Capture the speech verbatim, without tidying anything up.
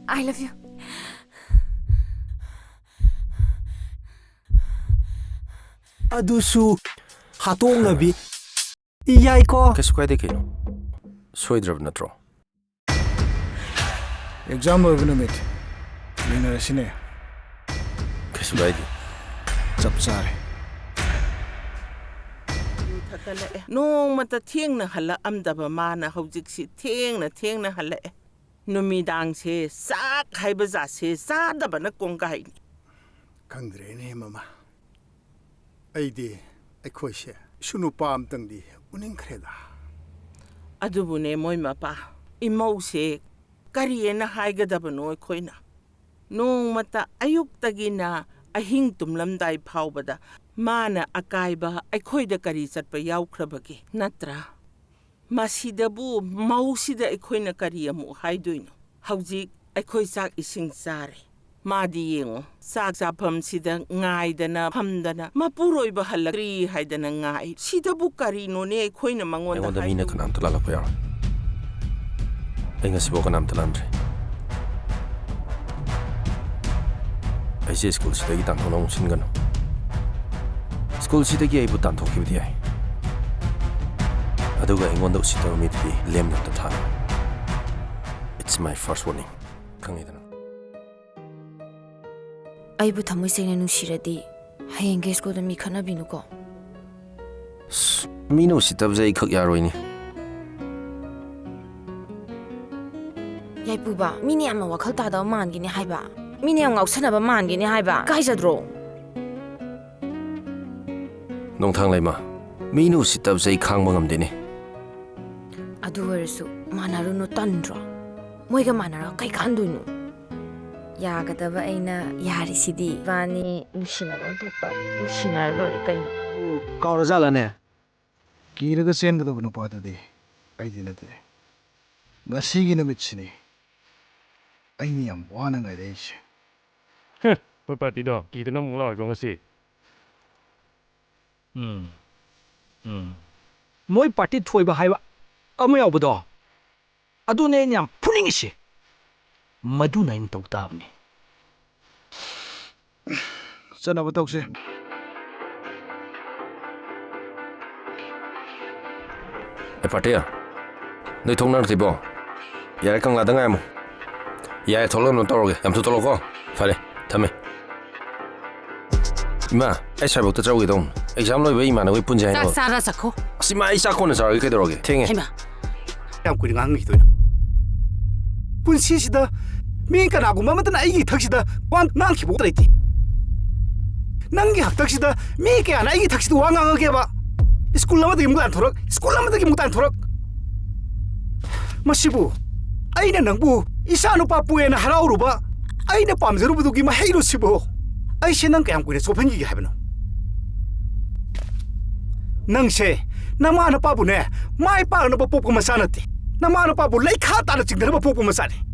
I love you. ꯑꯗꯨꯁꯨ ꯍꯥꯇꯣꯡꯅꯕꯤ꯫ ꯌꯥꯏꯀꯣ? ꯀꯩꯁꯨ ꯀꯥꯏꯗꯦ ꯀꯩꯅꯣ꯫ ꯁꯣꯏꯗ꯭ꯔꯕ ꯅꯠꯇ꯭ꯔꯣ? ꯑꯦꯛꯖꯥꯝ ꯂꯣꯏꯕ ꯅꯨꯃꯤꯠ ꯌꯦꯡꯅꯔꯁꯤꯅꯦ꯫ ꯀꯩꯁꯨ ꯀꯥꯏꯗꯦ꯫ ꯆꯞ ꯆꯥꯔꯦ꯫ ꯌꯨ ꯊꯛꯀꯠꯂꯛꯑꯦ꯫ ꯅꯣꯡꯃꯇ ꯊꯦꯡꯅ ꯍꯜꯂꯛꯑꯝꯗꯕ ꯃꯥꯅ ꯍꯧꯖꯤꯛꯁꯤ ꯊꯦꯡꯅ ꯊꯦꯡꯅ ꯍꯜꯂꯛꯑꯦ꯫ ꯅꯨꯃꯤꯗꯥꯡꯁꯦ ꯆꯥꯛ ꯍꯥꯏꯕ ꯖꯥꯠꯁꯦ ꯆꯥꯗꯕꯅ ꯀꯣꯡꯒꯥꯏꯅꯤ꯫ ꯈꯪꯗ꯭ꯔꯦꯅꯦ ꯃꯃꯥ꯫ ꯑꯩꯗꯤ ꯑꯩꯈꯣꯏꯁꯦ ꯏꯁꯨ ꯅꯨꯄꯥ ꯑꯝꯇꯪꯗꯤ ꯎꯅꯤꯡꯈ꯭ꯔꯦꯗ꯫ ꯑꯗꯨꯕꯨꯅꯦ ꯃꯣꯏ ꯃꯄꯥ, ꯏꯃꯧꯁꯦ ꯀꯔꯤꯑꯅ ꯍꯥꯏꯒꯗꯕꯅꯣ ꯑꯩꯈꯣꯏꯅ? ꯅꯣꯡꯃꯇ ꯑꯌꯨꯛꯇꯒꯤꯅ ꯑꯍꯤꯡ ꯇꯨꯝꯂꯝꯗꯥꯏ ꯐꯥꯎꯕꯗ ꯃꯥꯅ ꯑꯀꯥꯏꯕ ꯑꯩꯈꯣꯏꯗ ꯀꯔꯤ ꯆꯠꯄ ꯌꯥꯎꯈ꯭ꯔꯕꯒꯦ, ꯅꯠꯇ꯭ꯔꯥ? ꯃꯁꯤꯗꯕꯨ ꯃꯧꯁꯤꯗ ꯑꯩꯈꯣꯏꯅ ꯀꯔꯤ ꯑꯃꯨꯛ ꯍꯥꯏꯗꯣꯏꯅꯣ? ꯍꯧꯖꯤꯛ ꯑꯩꯈꯣꯏ ꯆꯥꯛ ꯏꯁꯤꯡ ꯆꯥꯔꯦ꯫ ꯃꯥꯗꯤ ꯌꯦꯡꯉꯣ, ꯆꯥꯛ ꯆꯥꯐꯝꯁꯤꯗ ꯉꯥꯏꯗꯅ ꯐꯝꯗꯅ ꯃꯄꯨꯔꯣꯏꯕ ꯍꯜꯂꯛꯇ꯭ꯔꯤ ꯍꯥꯏꯗꯅ ꯉꯥꯏ꯫ ꯁꯤꯗꯕꯨ ꯀꯔꯤꯅꯣꯅꯦ ꯑꯩꯈꯣꯏꯅ ꯃꯉꯣꯟꯗ ꯑꯩꯉꯣꯟꯗ ꯃꯤꯅ ꯍꯥꯏꯗꯣꯏꯅꯣ? ꯀꯅꯥꯝꯇ ꯂꯥꯜꯂꯛꯄ ꯌꯥꯔꯣꯏ꯫ ꯑꯩ ꯉꯁꯤꯐꯥꯎ ꯀꯅꯥꯝꯇ ꯂꯥꯟꯗ꯭ꯔꯤ꯫ ꯑꯩꯁꯦ ꯁ꯭ꯀꯨꯜꯁꯤꯗꯒꯤ ꯇꯥꯟꯊꯣꯛꯅꯕ ꯁꯤꯟꯒꯅꯨ꯫ ꯁ꯭ꯀꯨꯜꯁꯤꯗꯒꯤ ꯑꯩꯕꯨ ꯇꯥꯟꯊꯣꯛꯈꯤꯕꯗꯤ ꯌꯥꯏ, ꯑꯗꯨꯒ ꯑꯩꯉꯣꯟꯗ ꯎꯁꯤꯠꯇꯕ ꯃꯤꯗꯨꯗꯤ ꯂꯦꯝꯅ ꯑꯝꯇ ꯊꯥꯔꯣꯏ꯫ It's my first warning. ꯈꯪꯉꯤꯗꯅ? ꯑꯩꯕꯨ ꯊꯃꯣꯏ ꯁꯦꯡꯅ ꯅꯨꯡꯁꯤꯔꯗꯤ ꯍꯌꯦꯡꯒꯩ ꯁ꯭ꯀꯨꯜꯗ ꯃꯤ ꯈꯠꯅꯕꯤꯅꯨꯀꯣ꯫ ꯑꯁ, ꯃꯤꯅ ꯎꯁꯤꯠꯇꯕꯁꯦ ꯑꯩ ꯈꯛ ꯌꯥꯔꯣꯏꯅꯦ꯫ ꯌꯥꯏꯄꯨꯕ, ꯃꯤꯅ ꯌꯥꯝꯅ ꯋꯥꯈꯜ ꯇꯥꯗꯕ ꯃꯥꯟꯒꯤꯅꯤ ꯍꯥꯏꯕ꯫ ꯃꯤꯅ ꯌꯥꯝ ꯉꯥꯎꯁꯟꯅꯕ ꯃꯥꯟꯒꯤꯅꯤ ꯍꯥꯏꯕ꯫ ꯏꯀꯥꯏꯖꯗ꯭ꯔꯣ? ꯅꯣꯡꯊꯥꯡꯂꯩꯃ, ꯃꯤꯅ ꯎꯁꯤꯠꯇꯕꯁꯦ ꯑꯩ ꯈꯥꯡꯕ ꯉꯝꯗꯦꯅꯦ꯫ ꯑꯗꯨ ꯑꯣꯏꯔꯁꯨ ꯃꯥꯟꯅꯔꯨꯅꯨ, ꯇꯟꯗ꯭ꯔꯣ? ꯃꯣꯏꯒ ꯃꯥꯟꯅꯔꯒ ꯀꯩ ꯀꯥꯟꯗꯣꯏꯅꯣ? ꯌꯥꯒꯗꯕ ꯑꯩꯅ ꯌꯥꯔꯤꯁꯤꯗꯤ꯫ ꯏꯕꯥꯅꯤ ꯅꯨꯡꯁꯤꯅꯕ ꯊꯣꯛꯄ ꯅꯨꯡꯁꯤꯅꯔ ꯂꯣꯏꯔꯦ ꯀꯩꯅꯣ꯫ ꯀꯥꯎꯔꯖꯥꯠꯂꯅꯦ? ꯀꯤꯔꯒ ꯆꯦꯟꯒꯗꯕ ꯅꯨꯄꯥꯗꯨꯗꯤ ꯑꯩꯗꯤ ꯅꯠꯇꯦ꯫ ꯉꯁꯤꯒꯤ ꯅꯨꯃꯤꯠꯁꯤꯅꯤ ꯑꯩꯅ ꯌꯥꯝ ꯋꯥꯅ ꯉꯥꯏꯔꯛꯏꯁꯦ꯫ ꯍꯦ, ꯑꯩꯈꯣꯏ ꯄꯥꯔꯇꯤꯗꯣ ꯀꯤꯗꯅ ꯑꯃꯨꯛ ꯂꯥꯛꯑꯣꯏꯀꯣ ꯉꯁꯤ꯫ ꯎꯝ꯫ ꯎꯝ꯫ ꯃꯣꯏ ꯄꯥꯔꯇꯤ ꯊꯣꯏꯕ ꯍꯥꯏꯕ ꯑꯃ ꯌꯥꯎꯕꯗꯣ, ꯑꯗꯨꯅꯦ ꯑꯩꯅ ꯌꯥꯝ ꯐꯨꯅꯤꯡꯉꯤꯁꯦ꯫ ꯃꯗꯨꯅ ꯑꯩꯅ ꯇꯧ ꯇꯥꯕꯅꯤ꯫ ꯆꯠꯅꯕ ꯇꯧꯁꯦ꯫ ꯑꯦ ꯄꯥꯔꯇꯤ, ꯅꯣꯏ ꯊꯣꯛꯅꯔꯛꯇ꯭ꯔꯤꯕꯣ? ꯌꯥꯔꯦ, ꯀꯪꯂꯥꯗ ꯉꯥꯏꯔꯝꯃꯣ꯫ ꯌꯥꯔꯦ, ꯊꯣꯛꯂꯛꯅꯕ ꯇꯧꯔꯒꯦ꯫ ꯌꯥꯝ ꯊꯨ ꯊꯣꯛꯂꯛꯑꯣꯀꯣ꯫ ꯐꯔꯦ, ꯊꯝꯃꯦ꯫ ꯏꯃꯥ, ꯑꯩ ꯁ꯭ꯋꯥꯏꯐꯥꯎꯇ ꯆꯠꯔꯨꯒꯦ ꯇꯧꯕꯅꯦ꯫ ꯑꯦꯛꯖꯥꯝ ꯂꯣꯏꯕ ꯏꯃꯥꯟꯅꯕꯒꯤ ꯄꯨꯟꯁꯦ ꯍꯥꯏꯅꯕ꯫ ꯆꯥꯛ ꯆꯥꯔ ꯆꯠꯈꯣ꯫ ꯑꯁ ꯏꯃꯥ, ꯑꯩ ꯆꯥꯛ ꯀꯣꯟꯅ ꯆꯥꯔꯒꯦ, ꯀꯩꯗꯧꯔꯒꯦ? ꯊꯦꯡꯉꯦ꯫ ꯍꯩꯃꯥ꯫ ꯀꯌꯥꯝ ꯀꯨꯏꯅ ꯉꯥꯡꯉꯤꯗꯣꯏꯅꯣ? ꯄꯨꯟꯁꯤꯁꯤꯗ ꯃꯤ ꯀꯅꯥꯒꯨꯝꯕ ꯑꯃꯠꯇꯅ ꯑꯩꯒꯤ ꯏꯊꯛꯁꯤꯗ ꯋꯥ ꯉꯥꯡꯈꯤꯕ ꯂꯩꯇꯦ꯫ ꯅꯪꯒꯤ ꯍꯛꯇꯛꯁꯤꯗ ꯃꯤ ꯀꯌꯥꯅ ꯑꯩꯒꯤ ꯏꯊꯛꯁꯤꯗ ꯋꯥ ꯉꯥꯡꯉꯒꯦꯕ? ꯁ꯭ꯀꯨꯜ ꯑꯃꯗꯒꯤ ꯑꯃꯨꯛ ꯇꯥꯟꯊꯣꯔꯛ, ꯁ꯭ꯀꯨꯜ ꯑꯃꯗꯒꯤ ꯑꯃꯨꯛ ꯇꯥꯟꯊꯣꯔꯛ꯫ ꯃꯁꯤꯕꯨ ꯑꯩꯅ ꯅꯪꯕꯨ ꯏꯆꯥ ꯅꯨꯄꯥ ꯄꯣꯛꯑꯦꯅ ꯍꯔꯥꯎꯔꯨꯕ, ꯑꯩꯅ ꯄꯥꯝꯖꯔꯨꯕꯗꯨꯒꯤ ꯃꯍꯩꯔꯣ ꯁꯤꯕꯣ? ꯑꯩꯁꯦ ꯅꯪ ꯀꯌꯥꯝ ꯀꯨꯏꯅ ꯆꯣꯞꯍꯟꯈꯤꯒꯦ ꯍꯥꯏꯕꯅꯣ? ꯅꯪꯁꯦ ꯅꯃꯥ ꯅꯄꯥꯕꯨꯅꯦ ꯃꯥꯏ ꯄꯥꯛꯅꯕ ꯄꯣꯛꯄ ꯃꯆꯥ ꯅꯠꯇꯦ꯫ ꯅꯃꯥ ꯅꯄꯥꯕꯨ ꯂꯩꯈꯥ ꯇꯥꯅ ꯆꯤꯡꯊꯅꯕ ꯄꯣꯛꯄ ꯃꯆꯥꯅꯤ꯫